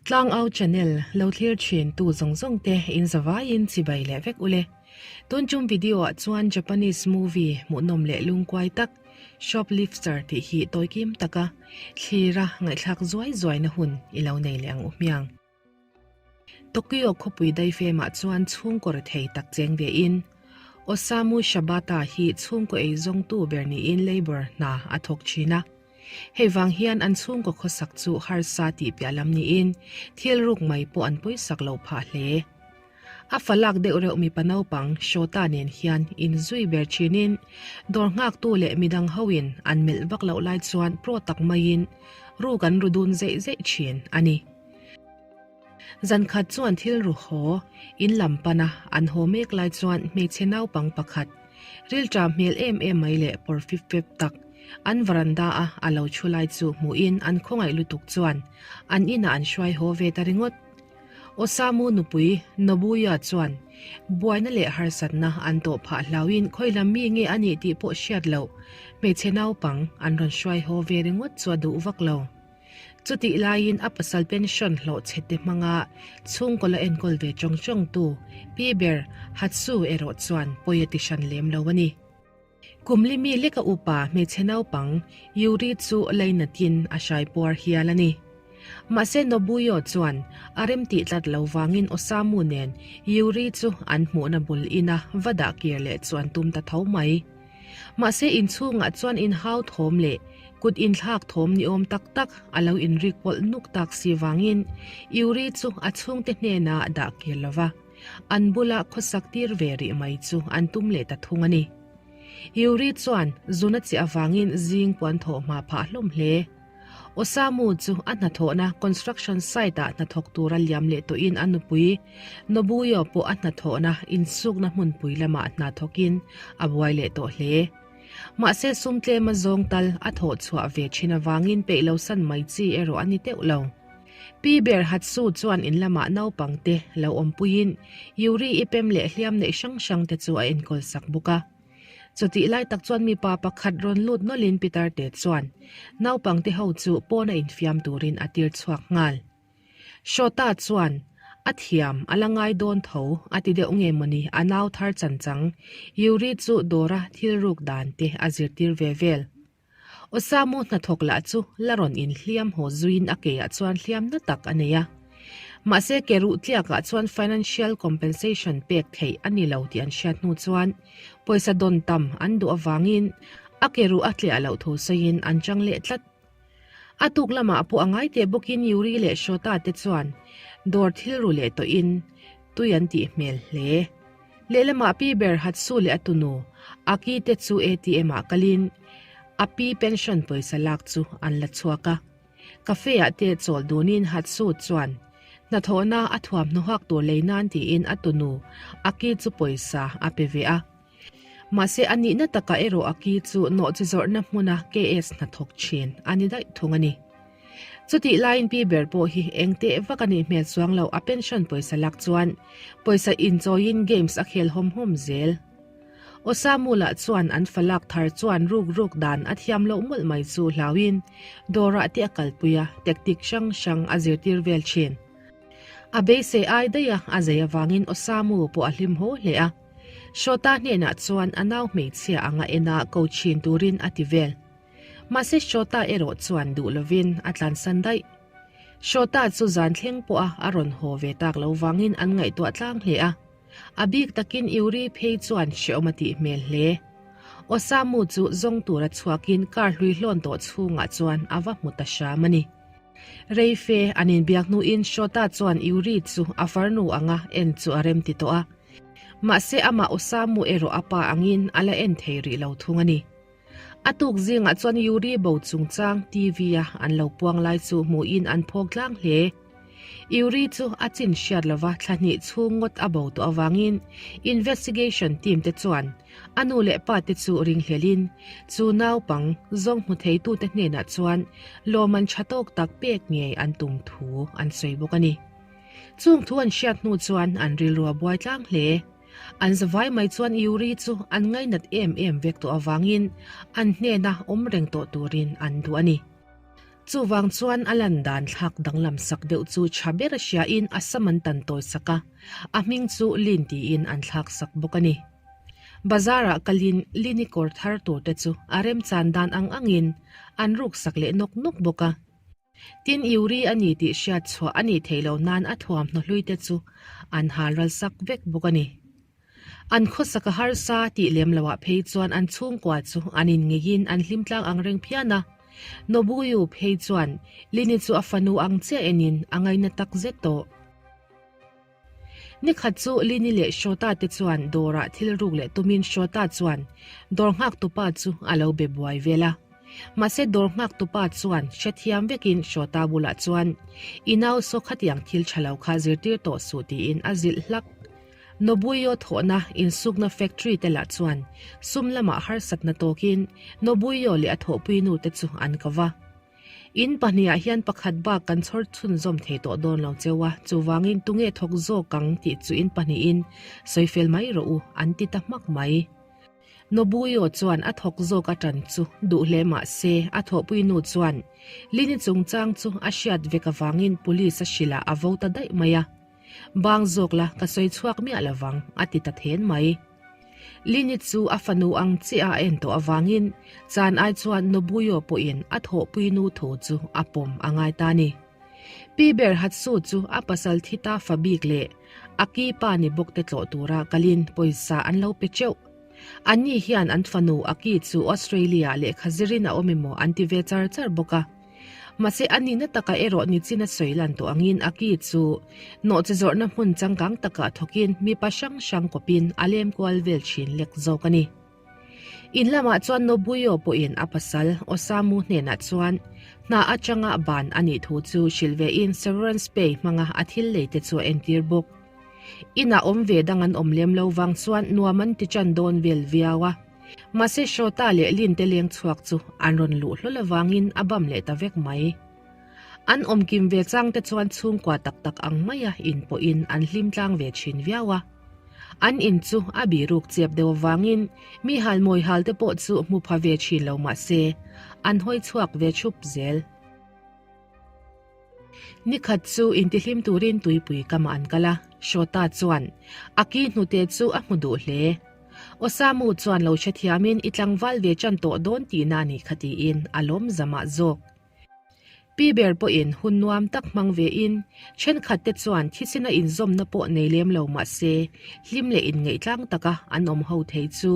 Tlangau channel lo thlir thin tu zawng zawng te in zavaiin chibai leh vek ule. Tun tum video ah chuan Japanese movie hmuhnawm leh lungkuai tak Shoplifter tih hi tawikim taka thlira ngaihthlak zuai zuai na hun i lo nei leh ang u hmiang. Tokyo khawpui daifemah chuan chhungkaw rethei tak cheng ve in Osamu Shibata hi chhungkaw eizawngtu ber niin labour hna a thawk thin a. Hei vang hian an chhungkaw khawsak chu harsa tih piah lam niin thil ruk mai pawh an pawisak lo phah hle. A fa lak deuh reuh mipa naupang Shota nen hian inzui ber thinin dawr nghaktu leh midang hoin an melh vak loh lai chuan pro tak maiin ruk an ru dun zeih zeih thin a ni. Zan khat chuan thil ru haw in lam pana an haw mek lai chuan hmeichhe naupang pakhat rilṭam hmel em em mai leh pawr fip fep tak an varanda a a lo thu lai chu hmuhin an khawngaih lutuk chuan an inah an hruai haw ve ta ringawt. Osamu nupui Nobuya chuan buaina leh harsatna an tawh phah hlauhin khawi lam mi nge a nih tih pawh hriat loh hmeichhe naupang an rawn hruai haw ve ringawt chu a duh vak lo. Chutih laiin a pasal pension hlawh chhe te hmanga chhungkaw la enkawl ve chawng chawngtu Pi ber Hatsu erawh chuan pawi a ti hran lem lo a ni. Kum li mi leka upa hmeichhe naupang Yuri chu lainatin a hrai puar hial a ni. Mahse Nobuyo chuan a remtih tlat lo vangin Osamu nen Yuri chu an hmuhna bul ina va dah kir leh chu an tum ta tho mai. Mahse inchhungah chuan inhau thawm leh kut inthlak thawm ni awm tak tak a lo inrik pawlh nuk tak si vangin Yuri chu a chhungte hnena dah kir lo va, an bula khawsak tir ve rih mai chu an tum leh ta thung a ni. Yuri chuan zuna chiah avangin zing puan thawh hma phah hlawm hle. Osamu chu a hnathawhna construction site ah hnathawk tura liam leh tawhin a nupui Nobuyo pawh a hnathawhna insukna hmunpui lamah hna thawkin a buai leh tawh hle. Mahse sum tlema zawng tal a thawh chhuah ve thin avangin peih lo san mai chi erawh a ni teuh lo. Pi ber Hatsu chuan in lamah naupang te lo awmpuiin Yuri i pem leh hliam neih hrang hrang te chu a enkawl sak bawk a. Chutih lai tak chuan mipa pakhat rawn lut nawlhin Pitar te chuan naupangte ho chu pawna infiam turin a tir chhuak nghal. Shota chuan a thiam a la ngai dawn tho a ti deuh nge mawni a nau thar chanchang Yuri chu dawra thil ruk dan te a zirtir ve vel. Osamu hnathawk lah chu la rawn inhliam haw zuiin a keah chuan hliam na tak a nei a. Mahse ke ruh tliakah chuan financial compensation pek theih a ni lo tih an hriat hnu chuan pawisa dawn tam an duh avangin a ke ruh a tliah loh thu sawiin an chang leh tlat. A tuk lamah pawh a ngai teh bawkin Yuri leh Shota te chuan dawr thil ru leh tawhin tui an tih hmel hle. Lehlamah pi ber Hatsu leh a tunu Aki te chu ATM ah kalin a pi pension pawisa lak chu an la chhuak a. Cafe ah te chawl dunin Hatsu chuan hnathawhna a thuamhnaw hak tur lei nan tiin a tunu Aki chu pawisa a pe ve a. Mahse a nihna takah erawh Aki chu nawhchi zawrhna hmuna KS hnathawk thin a ni daih thung a ni. Chutih laiin pi ber pawh hi eng teh vak a nih hmel chuang lo, a pension pawisa lak chuan pawisa inchawiin games a khel hawm hawm zel. Osamu lah chuan an fa lak thar chuan ruk ruk dan a thiam loh mawlh mai chu hlauin dawrah te a kalpui a, tactic hrang hrang a zirtir vel thin. A beisei ai daih a, a zei avangin Osamu pawh a hlim haw hle a. Shota hnenah chuan a nau hmeichhia anga ena ko chhin turin a ti vel. Mahse Shota erawh chuan duh lovin a tlansan daih. Shota chu zan thleng pawha a rawn haw ve tak lo vangin an ngaihtuah tlang hle a. A bik takin Yuri phei chuan hrehawm a tih hmel hle. Osamu chu zawng tura chhuakin car hlui hlawn tawh chhungah chuan a va hmu ta hram a ni. Reife an inbiak hnuin Shota chuan Yuri chu a farnu anga en chu a rem ti tawh a. Mahse amah Osamu erawh a pa angin a la en thei rih lo thung a ni. A tuk zingah chuan Yuri bo chungchang TV-a an lo puang lai chu hmuhin an phawk tlang hle. Yuri chu a chin hriat lova thla hnih chhung ngawt a bo tawh avangin investigation team te chuan a nu leh pa te chu ringhlelin chu naupang zawng hmu theitute hnenah chuan lawmman tha tawk tak pek ngei an tum thu an sawi bawk a ni. Chung thu an hriat hnu chuan an rilru a buai tlang hle. An zavai mai chuan Yuri chu an ngainat em em vek tawh avangin an hnena awm reng tawh turin an duh a ni. Chuvang chuan a lan dan thlak danglam sak deuh chu tha ber a hriain a sam an tan tawi sak a, a hming chu Lin tiin an thlak sak bawk a ni. Bazar-ah kalin Lin-i kawr thar tur te chu a remchan dan ang angin an ruk sak leh nawk nawk bawk a. Tin, Yuri a ni tih hriat chhuah a nih theih loh nan a thuamhnaw hlui te chu an hal ral sak vek bawk a ni. An khawsak a harsa tih lem loah phei chuan an chhungkua chu an inngeiin an hlim tlang ang reng phian a. Nobuyu phei chuan Lini chu a fanu ang chiah enin a ngaina tak zet tawh. Ni khat chu Lini leh Shota te chuan dawrah thil ruk leh tumin Shota chuan dawr nghaktupa chu a lo be buai vel a. Mahse dawr nghaktupa chuan hrethiam vekin Shota bulah chuan, I nau saw khatiang thil tha lo kha zirtir tawh suh tiin a zilh hlak. Nobuyo thawhna insukna factory te lah chuan sum lamah harsatna tawkin Nobuyo leh a thawhpui nu te chu an ko va. In pahnihah hian pakhat bak kan chhawr chhunzawm thei tawh dawn lo cheu a, chuvangin tunge thawk zawk ang tih chu in pahnihin sawi fel mai rawh u, an ti ta hmak mai. Nobuyo chuan a thawk zawk a tan chu duh hle mah se, a thawhpui nu chuan Lini chungchang chu a hriat vek avangin police a hrilh ah a vo ta daih mai a. Bang zawk la, ka sawi chhuak miah lovang, a ti ta then mai. Lini chu a fanu ang chiah a en tawh avangin chan ai chuan Nobuyo pawhin a thawhpui nu thu chu a pawm a ngai ta a ni. Pi ber Hatsu chu a pasal thi ta fa bik leh a ki pa ni bawk te tlawh tura kalin pawisa an lo pe teuh. Anni hian an fanu a ki chu Australia lehkha zirin a awm emaw an ti ve char char bawk a. Mahse a nihna takah erawh nichin a sawi lan tawh angin a ki chu nawhchi zawrhna hmun changkang takah thawkin mipa hrang hrang kawpin a lem kual vel thin lek zawk a ni. In lamah chuan Nobuyo pawhin a pasal Osamu hnenah chuan hna atanga ban a nih thu chu hrilh vein severance pay hmanga a thil lei te chu a entir bawk. Inah awm ve dang an awm lem lo vang chuan nuam an ti ṭan dawn vel viau a. Mahse Shota leh Lin te leng chhuak chu an rawn luh hlawl avangin a bam leh ta vek mai. An awm kim ve chang te chuan chhungkua tak tak ang maia in pawhin an hlim tlang ve thin viau a. An in chu a biruk chep deuh avangin mi halmawi hal te pawh chu hmu pha ve thin lo mahse an hawi chhuak ve thup zel. Nikhat chu intihlim turin tuipui kamah an kal a, Shota chuan a ki hnute chu a hmu duh hle. Osamu chuan lo hrethiamin i tlangval ve ṭan tawh dawn tihna a nih kha tiin a lawm zamah zawk. Pi ber pawhin hun nuam tak hmang vein ṭhenkhat te chuan thisena inzawmna pawh nei lem lo mah se hlim leh inngeih tlang taka an awm ho thei chu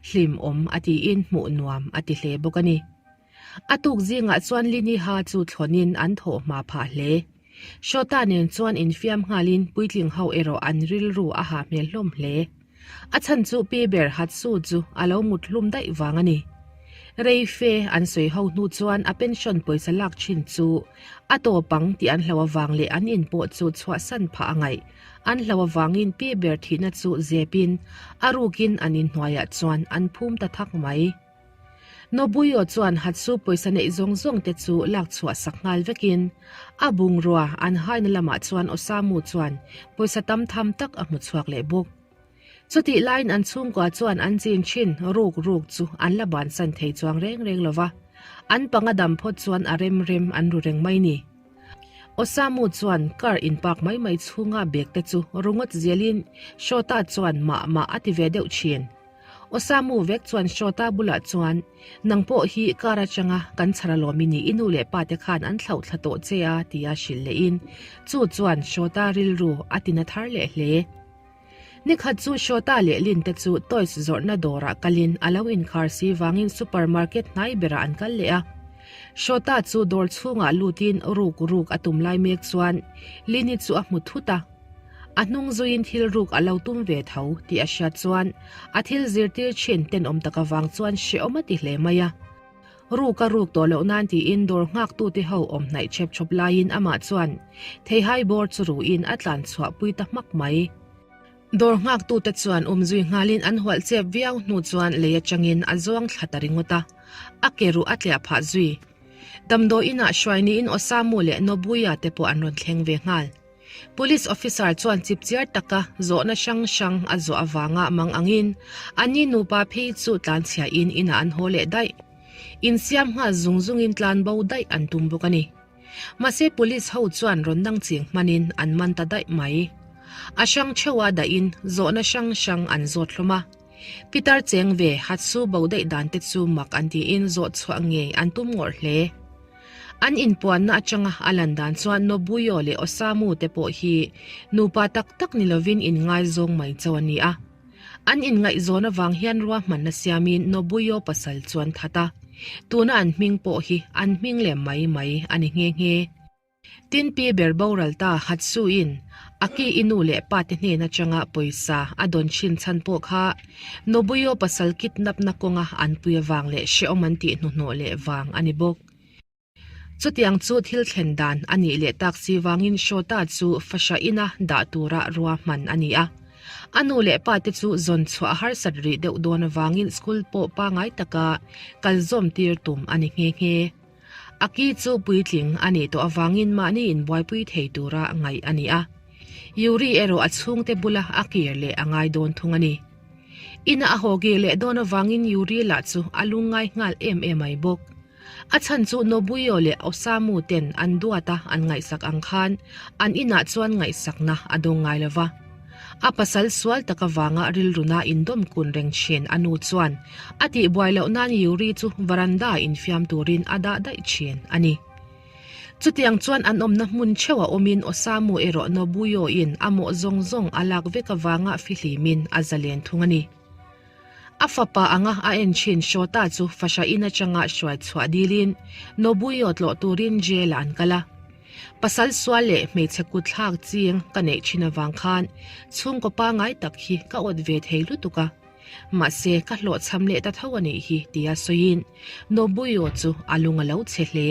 hlimawm a tiin hmuh nuam a ti hle bawk a ni. A tuk zingah chuan Liniha chu thlawnin an thawh hma phah hle. Shota nen chuan infiam nghalin puitling ho erawh an rilru a hah hmel hlawm hle. A chhan chu Pi ber Hatsu chu a lo mut hlum daih vang a ni. Rei fe an sawi ho hnu chuan a pension pawisa lak thin chu a tawp ang tih an hlau avang leh an in pawh chu chhuahsan phah a ngaih an hlau avangin Pi ber thihna chu zepin a rukin an inhnuaiah chuan an phum ta thak mai. Nobuyo chuan Hatsu pawisa neih zawng zawng te chu lak chhuah sak nghal vekin a bungrua an haina lamah chuan Osamu chuan pawisa tam tham tak a hmu chhuak leh bawk. Chutih laiin an chhungkua chuan an chin thin ruk ruk chu an la bansan thei chuang reng reng lo va, an panga dam phawt chuan a rem rem an ru reng mai ni. Osamu chuan car in park mai mai chhunga bag te chu ru ngawt zelin Shota chuan mah mah a ti ve deuh thin. Osamu vek chuan Shota bulah chuan, Nang pawh hi car atanga kan chhar alawm i ni, i nu leh pa te khan an thlauh thla tawh che a, tia hrilh lehin chu chuan Shota rilru a tina thar leh hle. Nikhat chu Shota leh Lin te chu toys zawrhna dawrah kalin a lo inkhar si vangin supermarket hnai berah an kal leh a. Shota chu dawr chhungah lutin ruk ruk a tum lai mek chuan Lin-i chu a hmu thut a. A hnung zuiin thil ruk a lo tum ve tho tih a hriat chuan a thil zirtir thin tenawm tak avang chuan hrehawm a ti hle mai a. Ruk a ruk tawh loh nan tiin dawr nghaktute ho awm hnaih chep chawp laiin amah chuan theihai bawr chu ruhin a tlan chhuah pui ta hmak mai. Dawr nghaktute chuan umzui nghalin an hualh chep viau hnu chuan lei atangin a zuang thla ta ringawt a, a ke ruh a tliah phah zui. Damdawi inah hruai niin Osamu leh Nobuya te pawh an rawn thleng ve nghal. Police officer chuan chipchiar taka zawhna hrang hrang a zawh avanga mang angin anni nupa phei chu tlanchhiahin inah an haw leh daih. Insiam nghal zung zungin tlan bo daih an tum bawk a ni. Mahse police ho chuan rawn nang ching hmanin an man ta daih mai. A hrang theuha dahin zawhna hrang hrang an zawt hlawm a. Pitar cheng ve Hatsu bo daih dan te chu mak an tiin zawh chhuah ngei an tum ngawrh hle. An inpuanna atanga a lan dan chuan Nobuyo leh Osamu te pawh hi nupa tak tak ni lovin inngaizawng mai chauh a ni a. An inngaihzawn avang hian ruahmanna siamin Nobuyo pasal chu an that a, tuna an hming pawh hi an hming lem mai mai a ni nghe nghe. Tin pi ber boral ta Hatsu-in Aki i nu leh pa te hnen atanga pawisa a dawn thin chhan pawh kha Nobuyo pasal kidnap-na kawnga an pui avang leh hrehawm an tih hnuhnawh leh vang a ni bawk. Chutiang chu thil thlen dan a nih leh tak si vangin Shota chu fahra ina dah tura ruahman a ni a. A nu leh pa te chu zawn chhuah a harsat rih deuh dawn avangin school pawh pangai taka kal zawm tir tum a ni nghe nghe. Aki chu puitling a nih tawh avangin mahni inbuaipui thei tura ngaih a ni a. Yuri erawh a chhungte bula a kir leh a ngai dawn thung a ni. Ina a haw kir leh dawn avangin Yuri lah chu a lungngai nghal em em mai bawk. A chhan chu Nobuyo leh Osamu ten an duat a an ngaihsak ang khan an inah chuan ngaihsakna a dawng ngai lo va. A pasal sual tak avanga rilruna indawm kun reng thin a nu chuan a tihbuai loh nan Yuri chu varanda infiam turin a dah daih thin a ni. Chutiang chuan an awmna hmun theuh a awmin Osamu erawh Nobuyo in a mawh zawng zawng a lak vek avanga fihlimin a zalen thung a ni. A fapa anga a en thin Shota chu fahra in atanga hruai chhuah dilin Nobuyo tlawh turin jail ah an kal a. Pasal sual leh hmeichhe kut thlak ching ka neih thin avang khan chhungkaw pangai tak hi ka awt ve thei lutuk a. Mahse ka hlawhchham leh ta tho a nih hi tia sawiin Nobuyo chu a lung a lo chhe hle.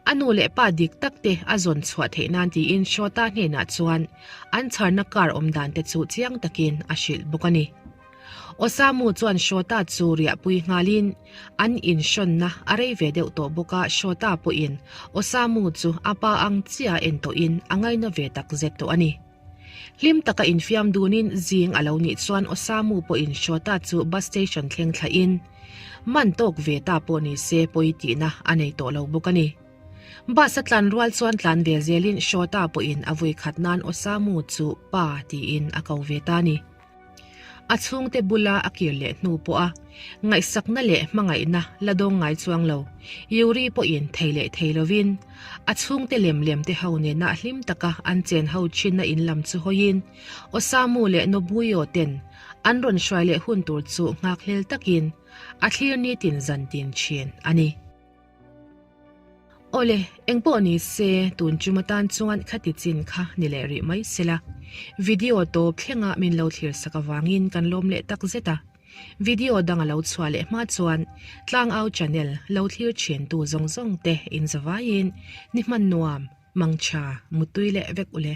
A nu leh pa dik tak te a zawn chhuah theih nan tiin Shota hnenah chuan an chharna car awm dan te chu chiang takin a hrilh bawk a ni. Osamu chuan Shota chu riahpui nghalin an inhrawnna a rei ve deuh tawh bawk a, Shota pawhin Osamu chu a pa ang chiah en tawhin a ngaina ve tak zet tawh a ni. Hlim taka infiam dunin zing a lo nih chuan Osamu pawhin Shota chu bus station thleng thlahin man tawk ve ta pawh ni se pawi tihna a nei tawh lo bawk a ni. Bus a tlan rual chuan tlan ve zelin Shota pawhin a vui khat nan Osamu chu pa tiin a ko ve ta a ni. A chhungte bula a kir leh hnu pawha ngaihsakna leh hmangaihna la dawng ngai chuang lo. Yuri pawhin thei leh thei lovin a chhungte lem lem te ho nena hlim taka an chen ho thinna in lam chu hawiin Osamu leh Nobuyo ten an rawn hruai leh hun tur chu nghakhlel takin a thlir nitin zantin thin a ni. Awle, engpawh ni se, tun tum atan chuan khati chin kha ni leh rih mai sela. Video tawp thlenga min lo thlir sak avangin kan lawm leh tak zet a. Video dang a lo chhuah leh hma chuan Tlangau channel lo thlir thin tu zawng zawng te in zavaiin ni hman nuam, mangtha, muttui leh vek ule.